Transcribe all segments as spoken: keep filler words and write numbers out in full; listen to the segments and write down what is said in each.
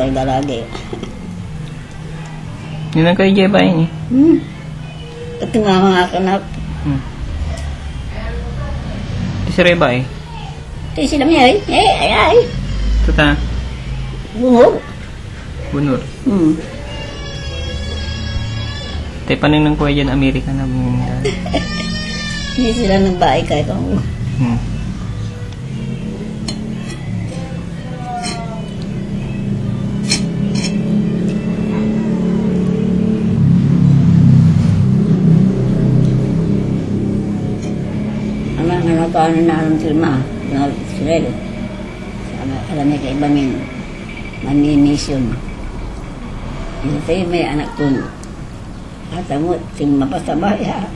Ay, daragi. Ninan kayo diay baing ni? Hmm. Ito nga mga anak. Hmm. Ti saray baing? Ti sila mi ay. Eh, ay, ay. Tuta? Bunor. Bunor. Hmm. Tay panengneng ko ay diad Amerika na bunor. Hindi sila nagbaing kay ko. Hmm. Ano, ano to, ano na, ano, sila, ma? Yung sila, eh. Alam, alam niya kay iba min, mamimisyon. Yung sa'yo, may anak ko. Ata mo, ting mapasabay, ha?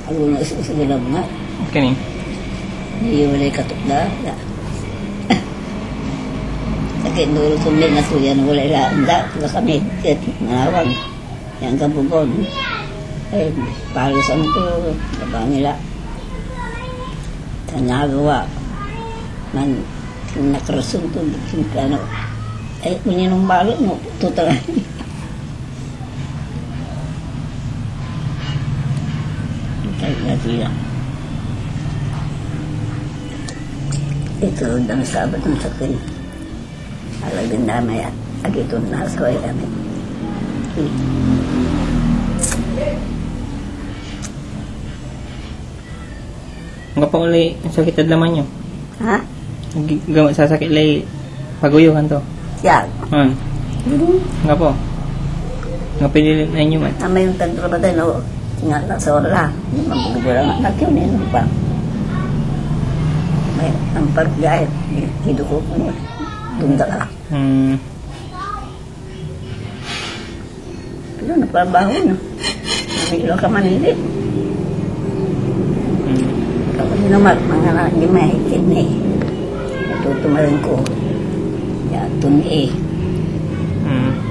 Agul na susugulam nga. Kani? Iyo, walay katok da, da. Sakit dolo to, may natuyan, walay la, da, wala kami, kaya manawag. Yan ka bugon. Eh, parisan to, baba nila. Tanagawa. Man, nakarason to, ano. Eh, kung yun ang balot mo, tutulay. Kaya siya. Ito, ang sabat ng sakit. Alagan damay, ag ito na, so, ay, kami. Anggapo lay sakit ed laman yo? Ha? G-, g-, sasakit lay pagoyo, kanto? Siya. Hmm. Hmm. Anggapo. Anggapo lay laman yo man? Amay yung tanto na patay, no? Tinga na sa wala. Hindi man pagdala ng anak yun, eh, ano pa? May ampar diay, kiduko ko, no? Tunda ka. Hmm. Pero napabaho na. May ilo ka man, hindi. Hmm. Tapos naman, mga na, hindi may kidney. Natutumalan ko. Ya, tun eh. Hmm.